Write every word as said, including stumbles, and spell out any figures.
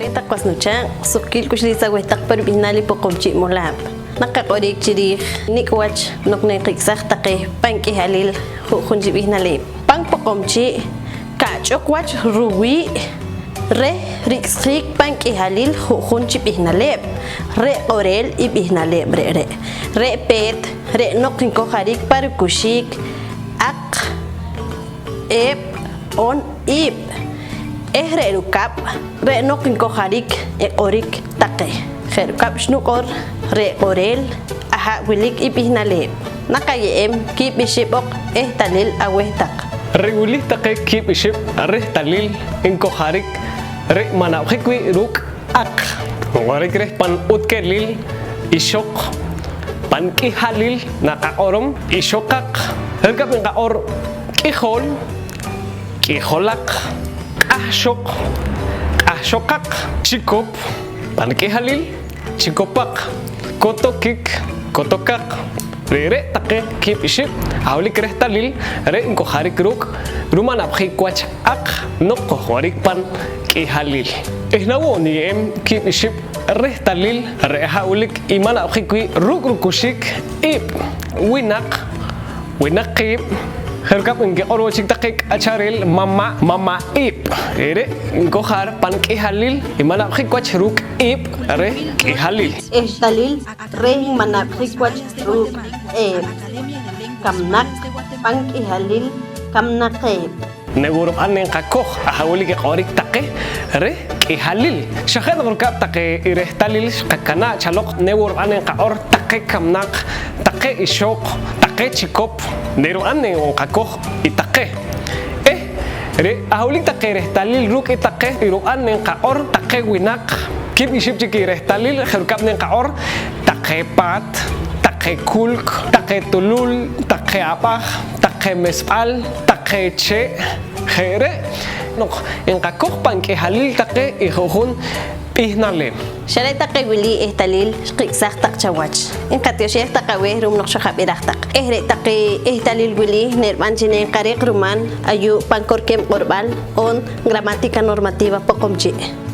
Re' taq was nuchaaq', suqkiil k'uxliis aweh taq pa rib'ihnaal i Poqomchi' Molaab'. Naqaq'orik chi riij nik' wach noq nenqik'saj taqe pan k'ihalil ju'jun chi b'ihnaleeb'. Pan Poqomchi' ka'ch'uq wach ruwii' reh rik'sjiik pan k'ihalil ju'jun chi b'ihnaleeb'. Re' q'oreel i b'ihnaleeb' re're', re' peet, re' noq nkojarik pa rukuxiik aq, eeb' oon iib', eh re' rukab' re' noq nkojarik i q'orik taqe. Je' rukab' xnuq'or, re' q'oreel aha' wilik i b'ihnaleeb'. Naqaye'em kiib' ixib' oq ehtalil aweh taq. Re' wili taqe kiib' ixib' rehtalil nkojarik re' ma' nab'jik wii' ruuk' aq. Nq'orik reh pan utkelil ixoq, pan k'ihalil naqaq'orom ixoqaq. Je' rukab' nqaq'or k'ijool, k'ijolaq, q'ahxoq, q'ahxoqaq, chikop, pan k'ihalil chikopaq, kotokik, kotokaq. Re're' taqe kiib' ixib' aha' wilik rehtalil re' nkojarik ruuk' ru'um ma' nab'jik wach aq noq qojwarik pan k'ihalil. Eh na wo' niye'em kiib' ixib' rehtalil re' aha' wilik i ma' nab'jik wii' ruuk' rukuxiik iib', winaq, winaqiib'. Je' rukab' nkiq'or wo' chik taqe k'achareel mama', mama'iib'. Re're' nkojar pan k'ihalil i ma' nab'jik wach ruuk' iib' reh k'ihalil. Ehtalil reh ma' nab'jik wach ruuk' eeb', kamnaq, pan k'ihalil kamnaqeeb'. Ne wo' rub'an nqakoj aha' wilik i q'orik taqe reh k'ihalil. Xa je' noq rukab' taqe i rehtalil xqakanaa' chaloq, ne wo' rub'an nqaq'or taqe kamnaq, taqe ixoq, taqe chikop, ne rub'an nqakoj i taqe. Eh re' aha' wilik taqe rehtalil ruuk' i taqe i rub'an nqaq'or taqe winaq, kiib' ixib' chik i rehtalil je' rukab' nqaq'or taqe paat, taqe kulk, taqe tulul, taqe ab'aj, taqe mesb'al, taqe chee'. Je' re' noq nqakoj pan k'ihalil taqe i ju'jun b'ihnaleeb'. Xa re' taqe wili ehtalil xqik'saj taq chawach. Nqatioxej taq aweh ru'um noq xajab'iraj taq. Eh re' taqe ehtalil wili ne rib'an chi ne nqareq ruman ayu' pan korkeem q'orb'al oon gramática normativa Poqomchi'.